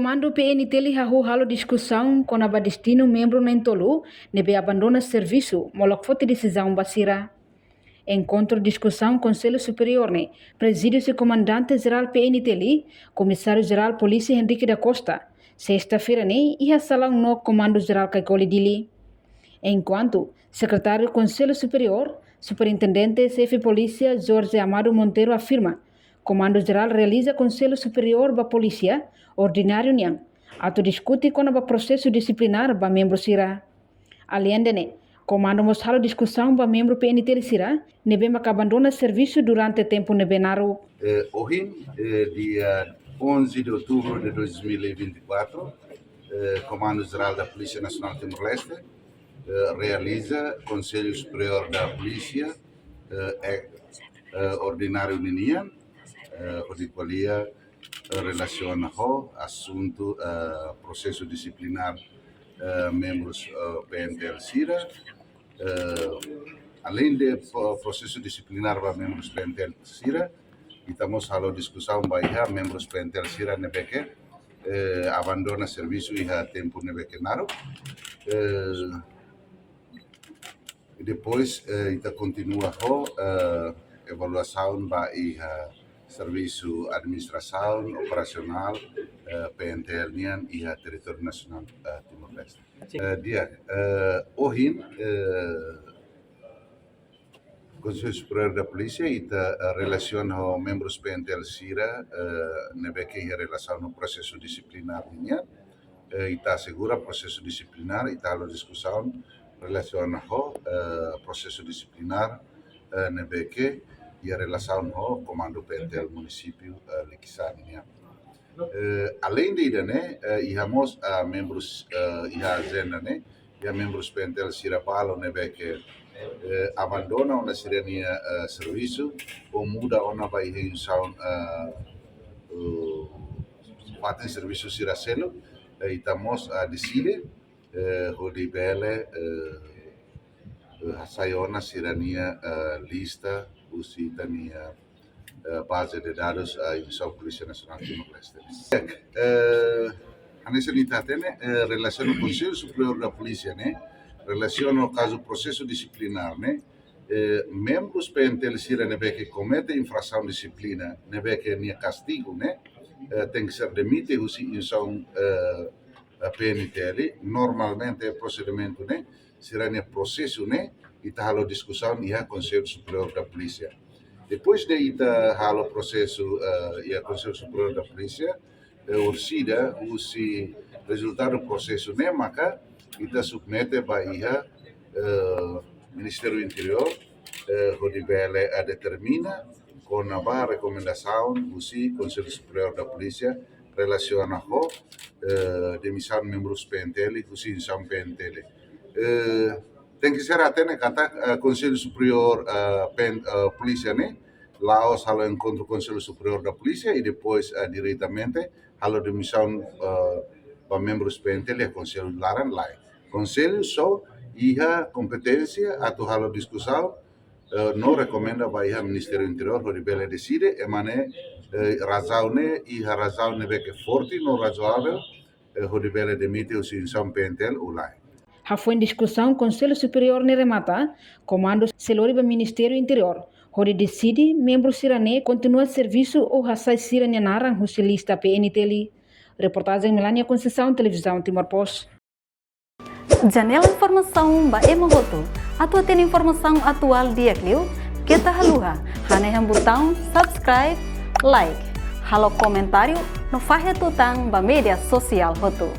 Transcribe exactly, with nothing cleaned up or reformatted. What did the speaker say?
Komandu P N T L hahú halo diskusaun kona-ba destinu membru na'in-tolu ne'ebé abandona servisu, molok foti desizaun ba sira. Enkontru diskusaun Konsellu Superiór ne'e prezide husi Komandante Jerál P N T L, Komisáriu Jerál Polísia Henrique da Costa, sesta-feira ne'e iha salaun no Komandu Jerál Caicoli, Dili. Enkuantu Sekretáriu Konsellu Superiór, Superintendente Xefe Polísia Jorge Amado Monteiro afirma, Komandu Jerál realiza Konsellu Superiór ba Polísia Ordináriu nian atu diskute kona-ba prosesu disiplinár ba membru sira. Aleinde ne'e, Komandu mós halo diskusaun ba membru P N T L sira ne'ebé maka abandona servisu durante tempu ne'ebé naruk. Eh, ohin, eh, dia onze de outubro de dois mil e vinte e quatro, eh, Comando Geral da Polícia Nacional Timor-Leste, eh, realiza Konsellu Superiór da Polísia, eh, eh, eh, Ordináriu ninian, eh, hodi ko'alia, eh, relasiona ho asuntu, eh, prosesu disiplinár, eh, membrus, eh, P N T L sira. Eh, aleinde pro-, prosesu disiplinár ba membrus P N T L sira, ita mós halo diskusaun ba iha membrus P N T L sira ne'ebé ke, eh, abandona servisu iha tempu ne'ebé ke naruk. Eh, Depois, eh, ita kontinua ho, eh, evaluasaun ba iha servisu administrasaun operasionál, eh, P N T L nian iha territóriu nasionál, eh, Timor-Leste. Eh, di'ak, eh, ohin, eh, Konsellu Superiór da Polísia, ita, eh, relasiona ho membrus P N T L sira, eh, ne'ebé ke iha relasaun ho prosesu disiplinár nian. Eh, ita asegura prosesu disiplinár, ita halo diskusaun relasiona ho, eh, prosesu disiplinár, eh, ne'ebé ke iha relasaun ho Komandu P N T L Munisípiu, eh, Likisá nian. Eh, aleinde ida-ne'e, eh, iha mós, ah, membrus, eh, iha ajenda ne'e, iha membrus P N T L sira balu ne'ebé ke, eh, abandona ona sira-nia, eh, servisu, ou muda ona ba iha instituisaun, eh, eh, fatin servisu sira seluk, eh, ita mós, ah, deside, eh, hodi bele, eh, eh, hasai ona sira-nia, eh, lista husi ita-nia, eh, baze de dadus, eh, Instituisaun Polísia Nasionál Timor-Leste. Eh, hanesan ita hatene, eh, relasiona ho Konsellu Superiór da Polísia ne'e, relasiona ho kazu prosesu disiplinár ne'e, eh, membrus P N T L sira ne'ebé ke komete infrasaun disiplina, ne'ebé ke nia kastigu ne'e, eh, tenke ser demite husi instituisaun, eh, eh, P N T L, normalmente prosedimentu ne'e, sira-nia prosesu ne'e, ita halo diskusaun iha Konsellu Superiór da Polísia. Depois de ita halo prosesu, eh, iha Konsellu Superiór da Polísia, eh, orsida husi rezultadu prosesu ne'e maka ita submete ba iha, eh, Ministériu Interiór, eh, hodi bele, eh, determina kona-ba rekomendasaun husi Konsellu Superiór da Polísia relasiona ho, eh, demisaun membrus P N T L husi instituisaun P N T L. Eh, tenke ser hatene katak, eh, Konsellu Superiór, eh, P N, eh, Polísia ne'e la'ós halo enkontru Konsellu Superiór da Polísia i depois, eh, diretamente halo demisaun, eh, ba membrus P N T L iha Konsellu laran, lae. Konsellu só iha kompeténsia atu halo diskusaun, eh, no rekomenda ba iha Ministériu Interiór hodi bele deside, ema ne'e, eh, razaun ne'e, iha razaun ne'ebé ke forte no razoavel, eh, hodi bele demite husi instituisaun P N T L ou lae. Hafoin diskusaun Konsellu Superiór ne'e remata, komandu sei lori ba Ministériu Interiór hodi deside membru sira-ne'e kontinua servisu ou hasai sira-nia naran husi lista P N T L. Reportajen Melania Conceição, Televizaun Timor Post. Janela informasaun ba ema hotu. Atu hatene informasaun atuál di'ak liu, keta haluha hanehan butaun subscribe, like, halo komentáriu no fahe tutan ba média sosiál hotu.